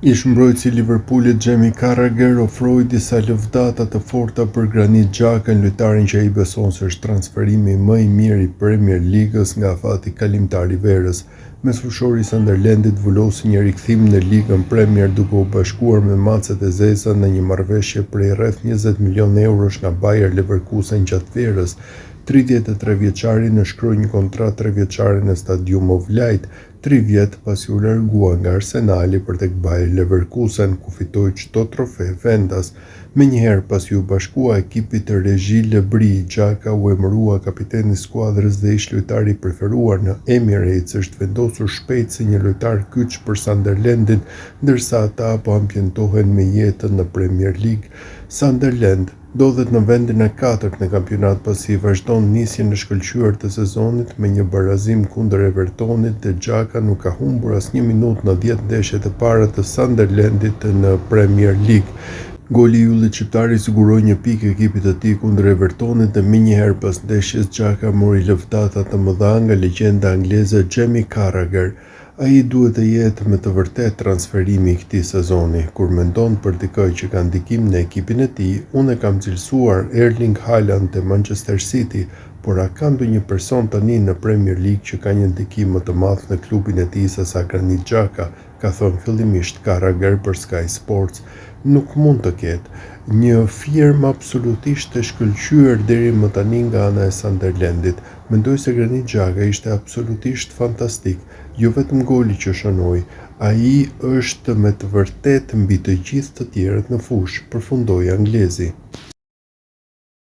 Ish-mbrojtësi i Liverpoolit, Jamie Carragher, ofroi disa lëvdata të forta për Granit Xhakën, lojtarin që ai beson se është transferimi më i mirë i Premier Ligës nga afati kalimtar i verës. Mesfushori i Sunderlandit vulosi një rikthim në Ligën Premier duke u bashkuar me Macet e Zeza në një marrëveshje prej rreth 20 milionë eurosh nga Bayer Leverkusen gjatë verës. 33 vjeçari nënshkroi një kontratë trevjeçare në Stadium of Light, tri vjet pasi u largua nga Arsenali për tek Bayer Leverkusen, ku fitoi çdo trofe vendas. Menjëherë pasi iu bashkua ekipit të Regis Le Bris, Xhaka u emërua kapiten i skuadrës dhe ish-lojtari i preferuar në Emirates është vendosur shpejt si një lojtar kyç për Sunderlandin, ndërsa ata po ambientohen me jetën në Premier League. Sunderland Ndodhet në vendin e katërt në kampionat pasi vazhdon nisjen e shkëlqyer të sezonit me një barazim kundër Evertonit dhe Xhaka nuk ka humbur asnjë minutë në 10 ndeshjet e para të Sunderlandit në Premier League. Goli i yllit shqiptar i siguroi një pikë ekipit të tij kundër Evertonit dhe menjëherë pas ndeshjes Xhaka mori lëvdata të mëdha nga legjenda angleze Jamie Carragher. Ai duhet të jetë me të vërtetë transferimi i këtij sezoni. Kur mendon për dikë që ka ndikim në ekipin e tij, unë e kam cilësuar Erling Haaland te Manchester City, por a ka ndonjë person tani në Premier League që ka një ndikim më të madh në klubin e tij sesa Granit Xhaka, ka thënë fillimisht Carragher për Sky Sports. Nuk mund të ketë. Një firmë absolutisht e shkëlqyer deri më tani nga ana e Sunderlandit. Mendoj se Granit Xhaka ishte absolutisht fantastik, jo vetëm goli që shënoi, ai është me të vërtetë mbi të gjithë të tjerët në fushë, përfundoi anglezi.